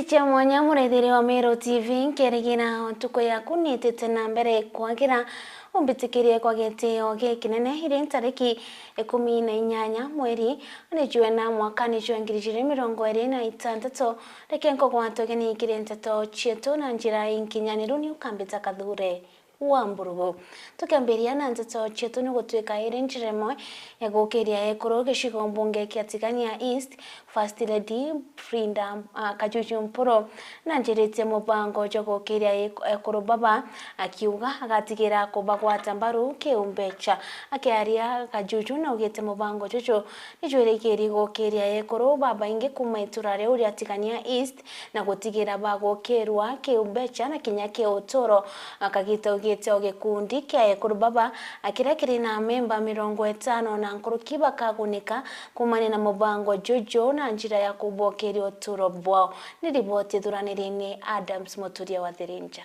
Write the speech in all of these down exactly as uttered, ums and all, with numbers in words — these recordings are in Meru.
Cia mwanya, muraithiri wa Meru T V, nkerigira ntuku yaku niitite na mbere kwagira. Umbitikirie kwa gitio gikinene, iri ntariki ikumi na inyanya mweri ni jwena mwakani jwa ngiri ijiri mirongo iri na itantatu. Reke nkugwate ugeni kiri nteto cietu na njira inkinyaniru, ni ukambita Kathure wa Mburugu. Tukiambiria na nteto cietu, ni gutuika iri njira imwe ya gukiria ekuru gicigo mbunge kia Tigania East, First Lady Frida, ah, Kajuju Mpuru nanjiritie mubango jwa gukiria ek-, ekuru baba, akiuga agatigira kubagwata mbaru kiumbecha. Akiaria, Kajuju naugite mubango juju ni jwirigiri gukiria ekuru babaingi kuuma itura riu ria Tigania East na gutigira bagukirwa kiumbecha na kinya kiuturo. Kagita augite o gikundi kia ekuru baba, a, kiria kiri na amemba mirongo itano na nkuruki bakagunika kuumania na mubango juju na njira ya kubokeria uturo bwao. Ni riboti ithuraniri ni Adams Muturia wa Thirinja.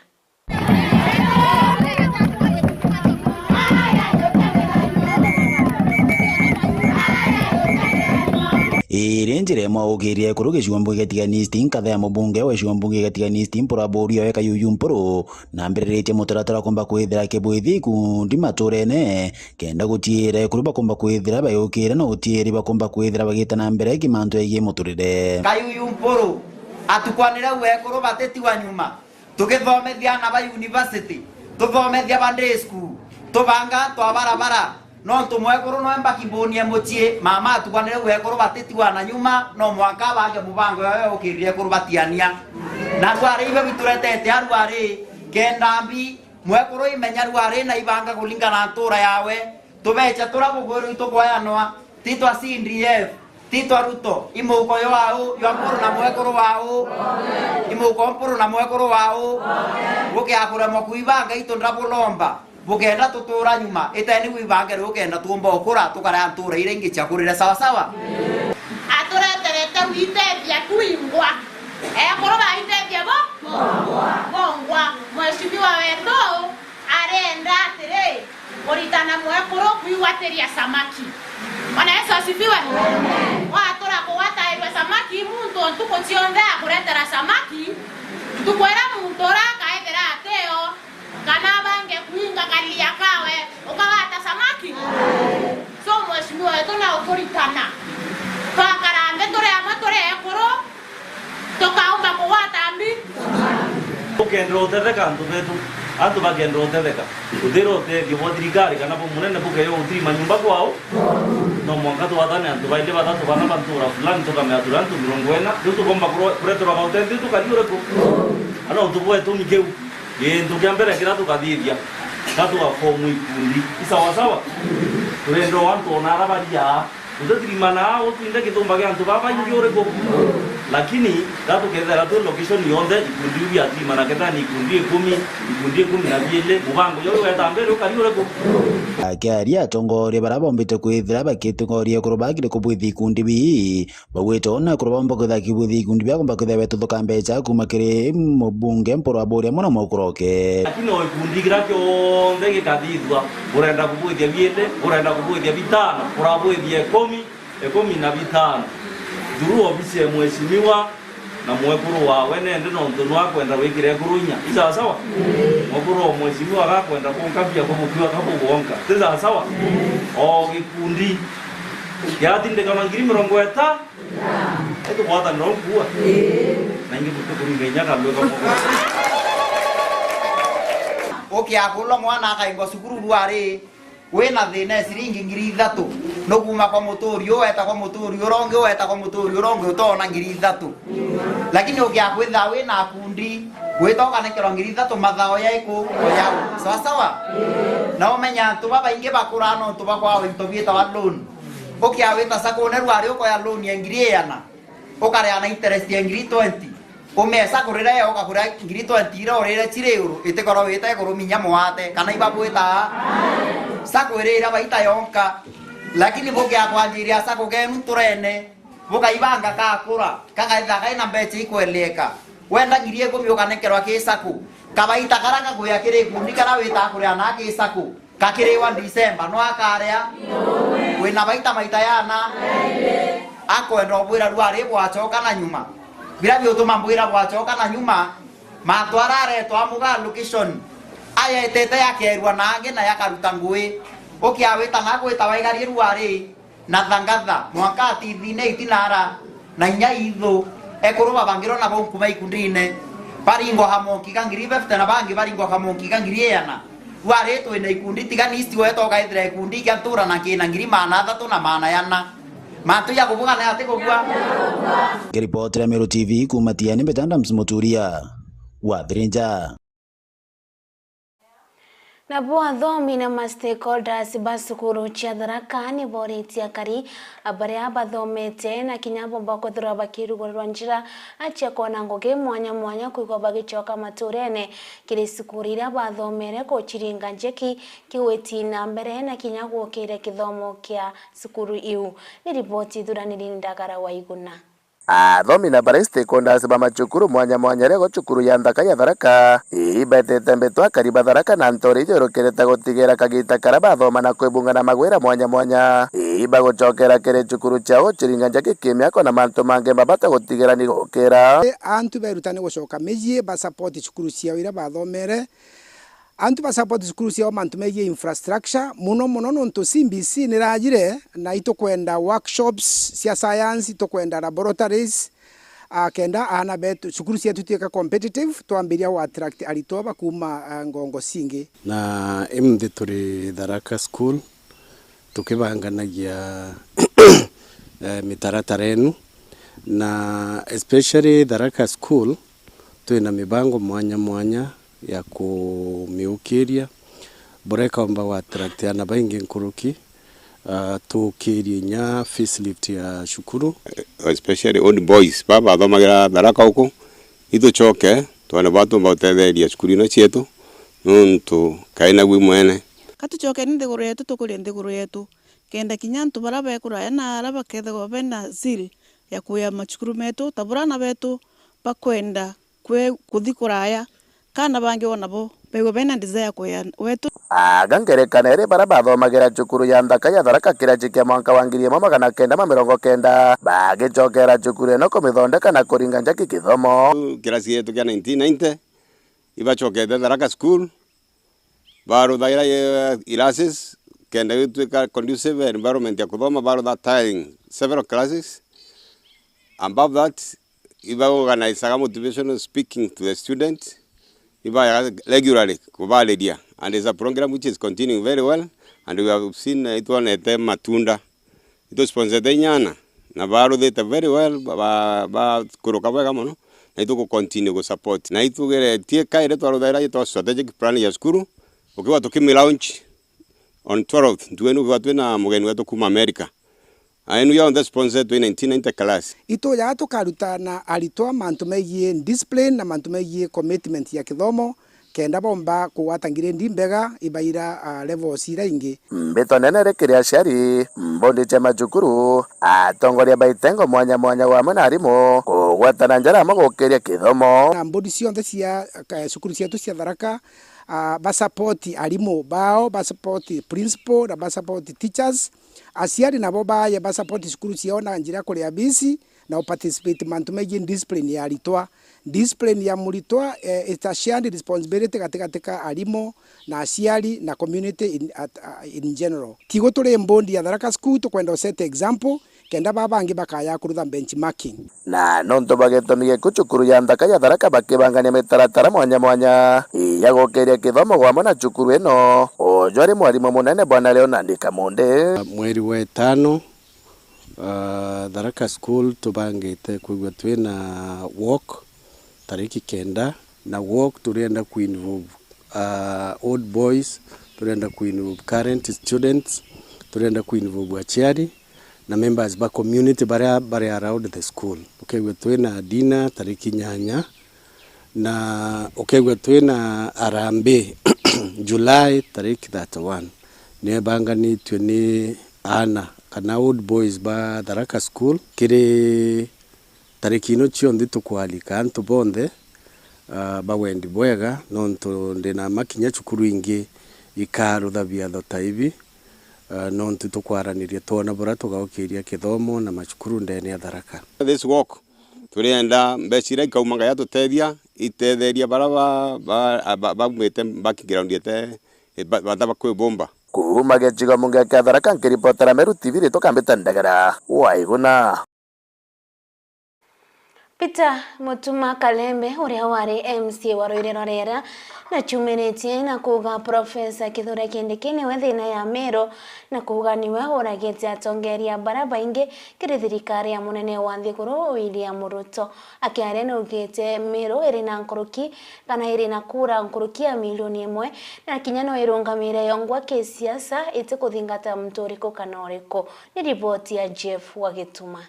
Iri njira imwe ukiria ekuru gicigo mbunge gia Tigania East, nkatha ya mubunge wa gicigo mbunge gia Tigania East, Mpuru Aburia we Kayuyu Mpuru, na ambiriritie mutaratara kumba kwithira kibwithi ikundi maturene, kenda gutiira ekuru bakumba kwithira bayukire na gutiiri bakumba kwithira bagita na mbere kimantu yegii muturire. Kayuyu Mpuru atukwanire u ekuru batitigwa nyuma. Tugithomethia aana ba university, tuthomethia ba day school, tubanga antu a barabara, nontu mwekuru noe mbakibunie mucii, mama atuganire wekuru batitigwa na nyuma, no mwanka abange mubango yoyo ukirire ekuru batiania. Na rwari ibe bituretete a rwari, kenda mbi, mwekuru imenya rwari na ibanga kulingana na ntura yawe, tubecha tura bugwirwi tubwayanwa, ti twa C D F, ti twa Ruto, i muuko jwau, jwa Mpuru na mwekuru wau, i muuko Mpuru na mwekuru wau, bukiakuremwa kuibanga itu ndabulomba, bukenda tutura nyuma, iteni wibange riu ukenda tuumba ukura, tukarea ntura iria ingi cia kurire sawa sawa. Atureterete gwitethia twingwa, ekuru baitethia bo bongwa, mheshimiwa wetu. Arenda atiri, kuritana mwekuru kwigwatiria samaki. Bwana Yesu asifiwe. Amen. Watura kugwatairua samaki, muntu ntuku cionthe akuretera samaki, ntuku iria muntu uria akaethira atio, kana abange kuinga kariria kawe, ukagwata samaki. So, mheshimiwa wetu na ukuritana. Twakara nthi turi amwe turi ekuru, tukaumba kugwata mbi. Ukendera utetheka antu betu, antu bakendera utetheka. Uthira utethio bwa thirikari kana bwa munene bukeyo utiri manyumba kwao, no mwanka twathane antu bairi bathatu bana ba ntura fulani tukamea turi antu mirongo ina, riu tukomba kuro-, kureterwa gautethio tukari uriku? Ana untu bwa itumi kiu, gintu kia mbere kiria tukathithia, ka tugafomu ikundi. I sawa sawa? Turenda o antu ona ara baria Tutitirimana aa utwinde githumba gia antu babaingi uriku? Lakini gatukethera twi location yonthe, ikundi biu biatirimana kethira ni ikundi ikumi, ikundi ikumi na biiri, mubango juu weta mbere ukari uriku? Akiaria, atongoria baria bombite kwithira bakitongoria ekuru bakire kubwithia ikundi bii, baugite ona ekuru baumba kwithira kibwithia ikundi bia kumba kwithira betuthuka mbecha kuma kiri mubunge Mpuru Aburia mwana mukuru oke. Lakini o ikundi kiria kionthe gikathithua, urenda kubwithia biiri, urenda kubwithia bitano, urabwithia ikumi, ikumi na bitano. Through ofisi ya mheshimiwa na mwekuru wawe nende nontu nwakwenda gwikira ekuru inya. I sawa sawa? Mwekuru wa mheshimiwa agakwenda kunkabia kwa mukiwa kabugwonka. Ti sawa sawa? O gikundi kiatindikana ngiri mirongo ita, itugwatanira nkuua. Na ingi tukuringa inya kalwe kamwe. Ukiakulwa mwana akaingwa cukuru rwari, wina thina ya ciringi ngiri ithatu, nukuuma kwa muturi uyu, weta kwa muturi uria ungi, weta kwa muturi uria ungi, utoona ngiri ithatu. Lakini ukiakwithira wina akundi, gwita ukanekerwa ngiri ithatu mathao jaiku? Jau. Sawa sawa? Na umenya antu babaingi bakuraa nontu bwa kwao into biitawa loan. Ukiawita sakune rwari ukoya loan ya ngiri igana, ukaria na interest ya ngiri twenty. Umia sacco riria yoka kuria ngiri twenty iria urire ciri iguru, itikorwa wita iguru minya mwate, kana ibabwita sacco irira baita yonka. Lakini bukia kwanjiria sacco kenu nturene, bukaibanga kakura, kagaitha kaina mbecha ikweleka. Wenda ngiri ikumi ukanekerwa ki sacco, kabaita karia gakuya kiri ikundi karia wita kuria na ki sacco. Kakiriwa December, no akaria? Wina baita maita yana? Akwenda ubwira rwari bwacoka na nyuma. Biria biutuma mbwira bwacoka na nyuma, mantu araretwa amuga location, ayetete yakerua na angi na yakaruta ngui. Ukiawita na gwita waigari ruari na thangatha, mwanka atithine itinara, na inya ithu, ekuru babangirwa nabo nkuma ikundine, baringwa ha monki ga ngiri fifty na bangi baringwa ha monki ga ngiri iana. Ruari twina ikundi tigani, ici weta ukaithira ikundi kia ntura na kina ngiri maana athatu na maana yana. Mantu ja kubugana ati kubua. Ngiripotera Meru T V kuuma Tiani, mbita Adams Muturia wa Thirinja. Nabo athomi na ma stakeholders ba cukuru cia Tharaka ni boritie akari baria bathomete na kinya bomba kwithirwa bakirugurirwa njira cia kwona ngugi mwanya mwanya kwigwa bagicoka maturene kiri cukuru iria bathomere kuciringa njeki kigwiti na mbere na kinya gukiria kithomo kia cukuru iu. Ni riboti ithuraniri Ndagara wa Iguna. Athomi na baria stakeholders ba macukuru mwanya mwanya riago cukuru ya nthaka ya Tharaka, ii betete mbito akari ba Tharaka na ntori ijo irukirite gutigira kagita karia bathoma na kwibunga na magwira mwanya mwanya, ii bagucokera kiri cukuru ciao ciringa njaki kimiako na mantu mangi mabata gutigira ni gukira. Antu berutani gucoka miji ba support cukuru ciao iria bathomere. Antu ba support cukuru ciao mantu megie infrastructure, muno muno nontu C B C nirajire, na itukwenda workshops cia science, itukwenda laboratories, ah, kenda aana betu, cukuru cietu ituike competitive, twambiria gu attract aritwa ba kuuma, ah, ngongo cingi. Na imunthi turi Tharaka School, tukibanganagia, eh, mitaratara enu, na especially Tharaka School, twina mibango mwanya mwanya ya kumiukiria, buria ikaumba gu attract aana baingi nkuruki, ah, tuukirie inya facelift ya cukuru. Especially old boys, baba bathomagira Tharaka uku, itucoke twone bwa tumba gutetheria cukuru ino cietu, nontu kaina gwi mwene. Ka tucokeni nthiguru yetu, tukurie nthiguru yetu, kenda kinya antu baria be kuraya na aria bakethagwa bena zeal ya kuya macukuru metu, ta buria aana betu bakwenda kwe-, kuthi kuraya, kana bangi o nabo baigwe bena desire kuya wetu. Aga ngerekano iri baria bathomagira cukuru ya nthaka ya Tharaka kiraci kia mwanka wa ngiri imwe magana kenda ma mirongo kenda, bagicokera cukuru ino kumithondeka na kuringa njaki kithomo. Kirasi yetu kia nineteen ninety, ibacokete Tharaka School, baruthagira, eh, classes, kenda gitwika conducive environment ya kuthoma, barutha tiling several classes. Above that, iba organizaga motivational speaking to the student, iba regularly kubariria, and it's a program which is continuing very well, and we have seen, eh, itwonete matunda. Itusponsete inyana, na baruthite very well, ba-, ba-, bakuruka bwega mono, na itugu continue gu support. Na itugeretie kairi twaruthaira itwa strategic plan ya cukuru, ukigwa tukimi launch on twelfth, ntuku inu ukigwa twina mugeni wetu kuma America. Aenu yonthe sponsored twi nineteen ninety class. Itujaga tukarutana aritwa mantu megie discipline na mantu megie commitment ya kithomo, kenda bomba kugwata ngiredi mbega ibaira, ah, levels iria ingi. Mbito nene ri kiri aciari, mbondi cia macukuru, atongoria ba itengo mwanya mwanya, o amwe na arimu, kugwatana njara amwe gukiria kithomo. Na mbondi cionthe cia, eh, cukuru cietu cia Tharaka, ah, ba support arimu bao, ba support principal, na ba support teachers. Aciari nabo baye ba support cukuru ciao na njira ya kuria fees, na u participate mantu megie discipline ya aritwa. Discipline ya muritwa, eh, is a shared responsibility gatigati ka arimu na aciari na community in, at, uh, in general. Tigo turi mbondi ya Tharaka School, tukwenda u set example, kenda baa bangi bakaya kurutha benchmarking. Na nontu bwa gitumi giku, cukuru ya nthaka ya Tharaka bakibangania mitaratara mwanya mwanya ya gukiria kithomo gwamwe na cukuru ino, uju ari mwarimu munene Bwana Leonard Kamunde. Mweri wa itano, Ah, Tharaka School tubangite kwigua twina walk tariki kenda, na walk turienda ku involve, ah, old boys, turienda ku involve current students, turienda ku involve aciari na members ba community baria bari around the school. Ukegua twina dinner tariki nyanya, na ukegua twina harambee July tariki thirty-one, niyo ibanganitue ni aana kana old boys ba Tharaka School. Kiri tariki ino cionthe tukwalika antu bonthe, ah, ba wendi bwega, nontu ndina ma kinya cukuru ingi ikarutha biatho ta ibi, ah, nontu tukwaraniria twona buria tugaukiria kithomo na macukuru ndene ya Tharaka. This walk Turienda mbeca iria ikauma Ngai atutethia, itetheria baria ba, ba, ba, baumite background ete, ba, bata bakwibumba. Kuuma gicigo munge kia Tharaka, nkiripotera Meru T V, ritwa Kambita Ndagara wa Iguna. Peter Mutuma Kalembe, uria wari M C A wa Rwiri rwa Rera, na ciumiritie na kuuga Profesa Kithure Kindiki niwe thina ya Meru, na kuuga niwe uragite atongeria bara baingi kiri thirikari ya munene wa nthiguru William Ruto. Akiaria naugite Meru iri na nkuruki, kana iri na kura nkuruki ya milioni imwe, na kinya no irungamire yongwa kisiasa, itikuthingata muntu uriku kana uriku. Ni riboti ya Jeff wa Gituma.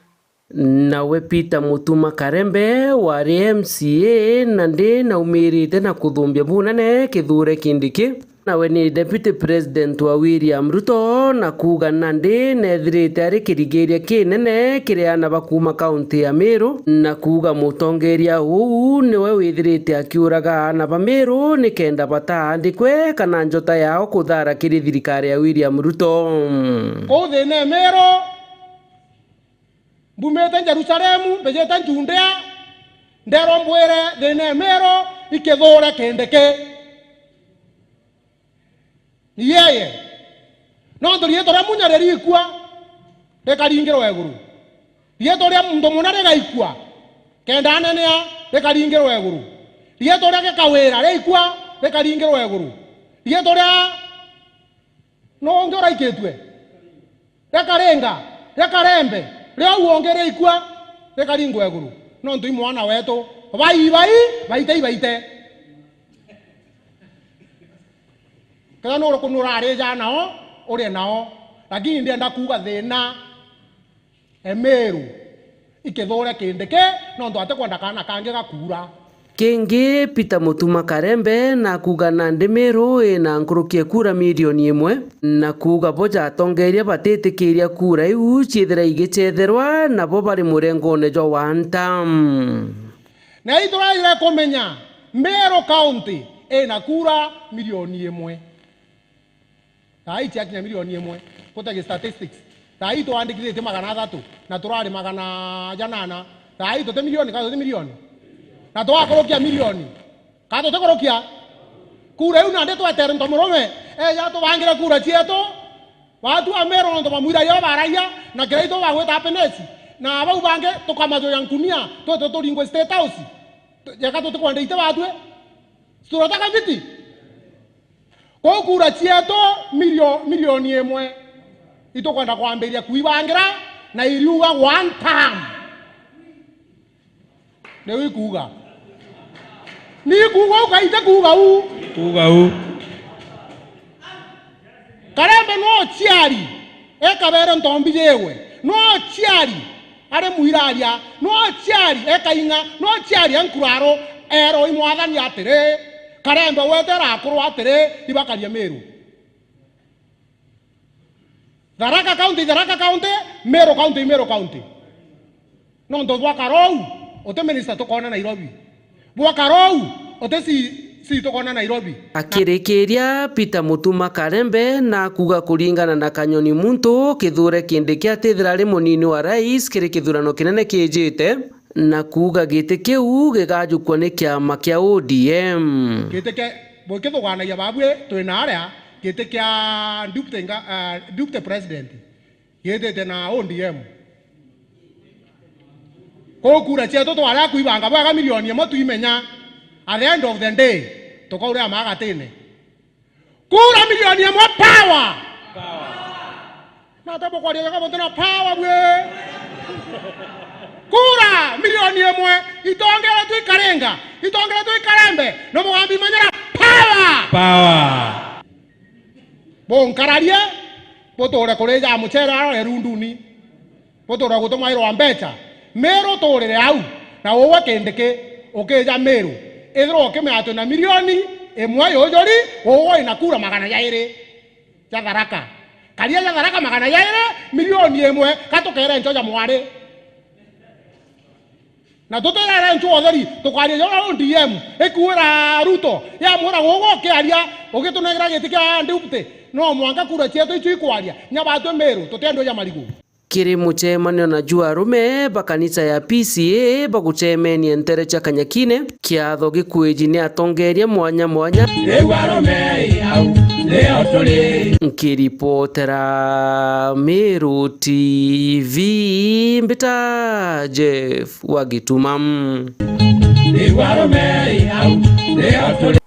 Nawe Peter Mutuma Karembe wari M C A, na ndi naumirite na kuthumbia bunene Kithure Kindiki. Nawe ni Deputy President wa William Ruto, na kuuga nandi neethirite ari kirigiria kinene kiri aana ba kuuma kaunti ya Meru, na kuuga mutongeria uu niwe withirite akiuraga aana ba Meru nikenda bataandikwe kana njota yao kuthara kiri thirikari ya William Ruto. Kuu thina e Meru, mbumite Jerusalemu, mbijite Judea, ndeerwa mbwire thina e Meru i Kithure Kindiki. Yeye. Nontu riitwa ria munya ririikua, rikaringirwa iguru. Riitwa ria muntu muna rigaikua, kenda anenea, rikaringirwa iguru. Riitwa ria gikawira riaikua, rikaringirwa iguru. Riitwa ria nuu ungi uraikitue, ria Karinga, ria Karembe, ria uu ungi riaikua, rikaringwa iguru. Nontu i mwana weetu, bai, bai, baite, ibaite. Kethira nuriku nurarija nao, urie nao. Lakini ndienda kuuga thina e Meru i Kithure Kindiki, nontu atikwenda kaana kangi gakuura. Kingi, Peter Mutuma Karembe na kuuga nandi Meru ina nkuruki e kura milioni imwe, na kuuga bo ja atongeria batitikiria kura iu ciithira igicetherwa, nabo bari murengone jwa one term. Na ituraire kumenya Meru County ina kura milioni imwe. Thaa ii ciakinya milioni imwe, guta gi statistics. Thaa ii twandikithitie magana athatu, na turari magana janana. Thaa ii tuti milioni, kana tuti milioni? Na twakurukia milioni. Kana tutikurukia? Kura iu nandi twetere ntomurume, eja atubangire kura cietu. Batu a Meru nontu bamwiragia babaragia, na kiria itu bagwita happiness. Na bau bangi tukamajuja nkunia, twite turingwe State House. Jeka tutikwenda ite batue. Turataka viti. Kwou kura cietu milio-, milioni imwe, itukwenda kwambiria kuibangira na iriuga one term. Niu ikuuga. Ni ikuuga u, kaite kuuga u. Kuuga u. Karembe no ciari ekabere ntombi yiwe. No ciari ari mwiraria, no ciari e Kaing'a, no ciari e Nkuraro, eerwa i Mwathani atiri, Karembe wetera akuru atiri, ibakarie Meru. Tharaka County, Tharaka County, Meru County, Meru County. Nontu bwa karou, uti minister tukoona Nairobi. Bwa karou, uti C C tukoona Nairobi. Akirikiria, Peter Mutuma Karembe na kuuga kuringana na Kanyoni Muntu, Kithure Kindiki atithira ari munini wa rais kiri kithurano kinene kiijite, na kuuga giti kiu gigajukua ni kiama kia O D M. Giti kia, bukithuganagia babui twina aria, giti kia deputy nga-, ah, deputy president. Gitite na O D M. Kwou kura cietu twaria kuibanga bwega milioni imwe twimenya, at the end of the day, tukaurira magatine. Kura milioni imwe power! Na ata bukwaria wega buntu na power bwe? Kura milioni imwe, itongeretwe i Karinga, itongeretwe i Karembe, na Mugambi Manyara, power! Power! Bunkararie, buture kurija mucere aro erunduni, buture gutumwairwa mbeca. Meru uturire au, na uwe Kindiki, ukija Meru, ithirwa ukimenya twina milioni imwe yujuri, uwe wina kura magana jairi ja Tharaka. Karia ja Tharaka magana jairi, milioni imwe, gatukere ncho ja mwari. Na tutirere nchu utheri, tukwaria ja uria O D M ikuira Ruto, yamwira gugu ukiaria, ugitunengira giti kia deputy, no mwanka kura cietu icio ikwaria, nya batwe Meru, tutiendwa ja marigu. Kiri mucemanio na jwa arume ba kanisa ya P C A bagucemenie ntere cia Kanyakine, kiatho gikweji ni atongeria mwanya mwanya. Riu arume au, nio turi. Nkiripotera Meru T V, mbita Jeff wa Gituma. Riu arume au, nio turi.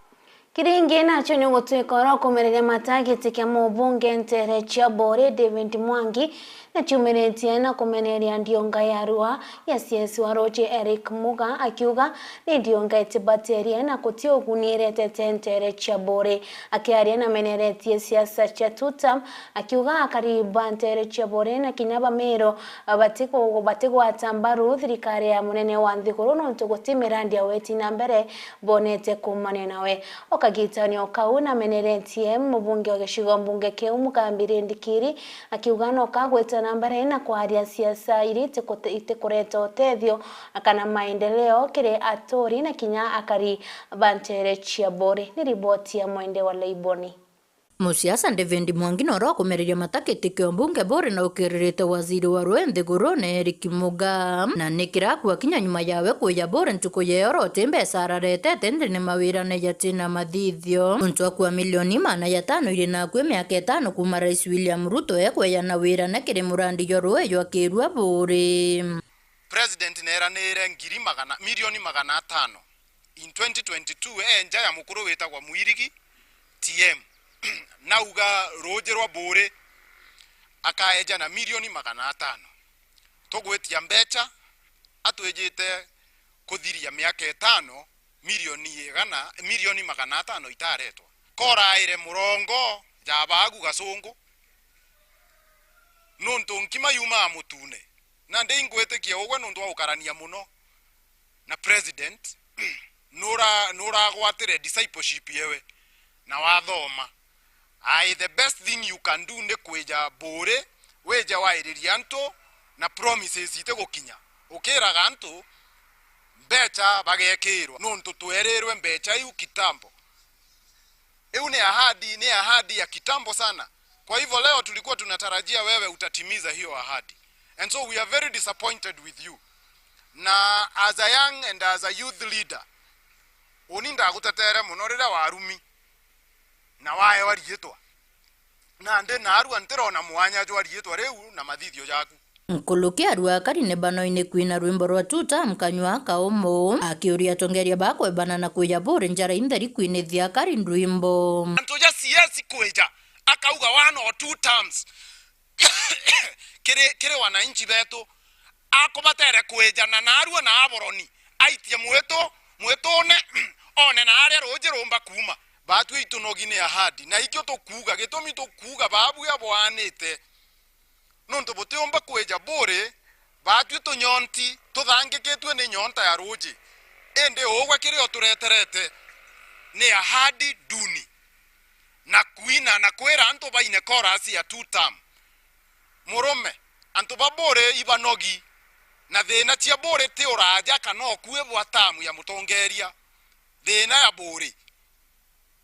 Kiringi nacio ni gutwika oro kumereria mata giti kia mubunge ntere cia Buuri David Mwangi na ciumiritie na kumeneria ndionga ya rua ya C S wa Ruuji Eric Muga, akiuga ni ndionga itibaterie na guti uguni iretete ntere cia Buuri. Akiaria na meneretie siasa cia two term, akiuga akari ba ntere cia Buuri na kinya ba Meru batiku-, batigwata mbaru thirikari ya munene wa nthiguru nontu guti mirandi ya weti na mbere bonete kuumania nawe. O kagitanio kau nameneretie mubunge wa gicigo mbunge kiu Mugambi Rindikiri, akiuga no kagwita na mbere na kwaria siasa iri itiku-, itikureta utethio kana maendeleo kiri aturi na kinya akari ba ntere cia Buuri. Ni riboti ya Mwende wa Laiboni. Musiasa David Mwangi noro akumereria mata giti kia umbunge Buuri na ukiririte waziri wa rui nthigurune Eric Muga, na ni kiraku akinya nyuma yawe kuja Buuri ntuku ya oro ti mbeca araretete indi ni mawirane jatina mathithio. Untu akua milioni magana jatano iri naku miaka itano kuuma Rais William Ruto ekweja na wirane kiri murandi jwa rui jwa Kirua Buuri. President neranire ngiri magana, milioni magana atano in twenty twenty-two, e nja ya mukuru witagwa Mwirigi T M. Nauga ruuji rwa Buuri akaeja na milioni magana atano. Tugwitia mbecha, atwijite kuthiria miaka itano, milioni igana, milioni magana atano itaretwa. Koraire murongo ja baagu Gacungu, nuntu nkima yumaa mutune. Na ndi ingwitikia ugwe nuntu wa gukarania muno na president, nura-, nuragwatire discipleship yewe na wathoma. Ai, the best thing you can do ni kwija Buuri, wije wairirie antu na promises itigukinya. Ukiraga antu mbecha bagekirwa, nuntu twerirwe mbecha iu kitambo. Iu ni ahadi, ni ahadi ya kitambo sana. Kwa hivyo leo tulikuwa tunatarajia wewe utatimiza hiyo ahadi. And so we are very disappointed with you. Na as a young and as a youth leader, uni ndagutetere muno riria warumi na waewa riitwa. Na ndi naarua ntirona mwanya jwa riitwa riu na mathithio jaku. Nkuruki arua akari ni banoine kwina rwimbo rwa Tuta mkanywa kaumu, akiuria atongeria bakwebana na kuja Buuri njara intheri kwinithia akari ndwimbo. Antu ja C S kwija, akauga one or two terms kiri, kiri wananchi betu, akubatere kwijana naarua na aboroni, aitie mwitu, mwitune, one na aria ruuji rumba kuuma. Baatwi itunogi ni ahadi, na ikio tukuuga, gitumi tukuuga baabu abwaanite. Nuntu butiumba kwija Buuri, baatwi tunyonti, tuthangikitue ni nyonta ya ruuji. Indi ugwe kiria utureterete ni ahadi duni, na kwina na kwira antu baine chorus ya two term. Murume, antu ba Buuri ibanogi, na thina cia Buuri ti uraja kana ukui bwa term ya mutongeria. Thina ya Buuri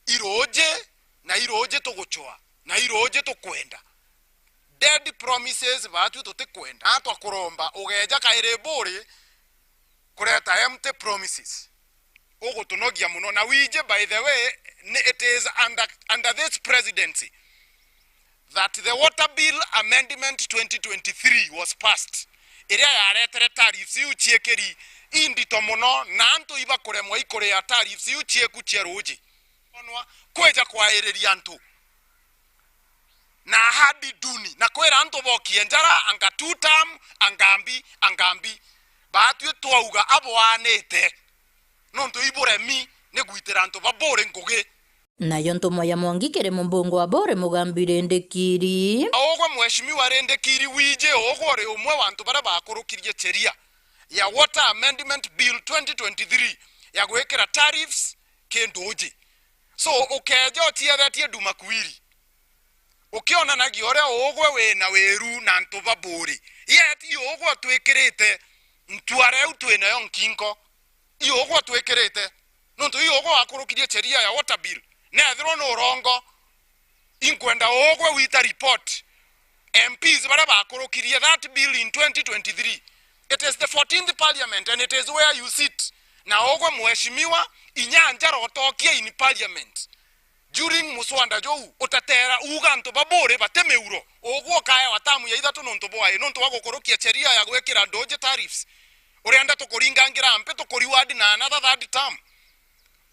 iruuji, na iruuji tugucwa, na iruuji tukwenda. Dead promises baatwi tutikwenda. Atwa kuromba ugeja kairi Buuri kureta empty promises. Ugutunogia muno. Na wiji, by the way, ni, it is under, under this presidency that the Water Bill Amendment twenty twenty-three was passed, iria yaretere tariffs iu ciikiri indito muno, na antu ibakuremwa ikuria tariffs iu cieku cia ruuji. Onwa kwija kwairiria antu na ahadi duni, na kwira antu bokie njara, anga two term, anga mbi, anga mbi. Baatwi twauga abwaanite, nontu iburemi ni gwitira antu ba Buuri ngugi. Nayo ntumwa ya Mwangi kiri mumbunge wa Buuri Mugambi Rindikiri. Ugwe Mheshimiwa Rindikiri, wiji ugwe uri umwe wa antu baria bakurukirie sheria ya Water Amendment Bill twenty twenty-three ya gwikira tariffs ki nduuji. So, ukeeja uciethetie nduma kwiri, ukionanagia uria ugwe wina wiru na antu ba Buuri, yet i ugwe utwikirite ntuara iu twinayo nkingo. I ugwe utwikirite, nontu i ugwe wakurukirie sheria ya Water Bill. Neethirwa ni urongo, inkwenda ugwe wita report M Ps baria bakurukirie that bill in twenty twenty-three. It is the fourteenth parliament and it is where you sit. Na ugwe mheshimiwa, inya njara utokie in parliament. During muswada juu, utetera uga antu ba Buuri bati miuro. Ugwe ukaewa tamu ya ithatu nontu bwae, nontu bwa gukurukia sheria ya gwikira nduji tariffs. Urienda tukuringangira mpi, tukuriward na another third term?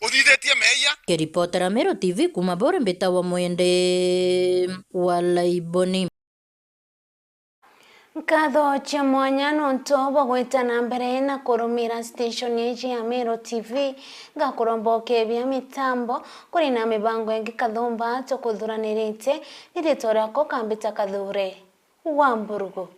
Uthithitie meeyia. Kiripotera Meru T V kuuma Buuri, mbitagwa Mwende wa Laiboni. Nkatho cia mwanya nontu bwa gwita na mbere na kurumira station iji ya Meru T V. Ngakuromba ukebia mitambo kuri na mibango ingi kathumba tukuthuranirite. Ni ritwa riakwa Kambita Kathure wa Mburugu.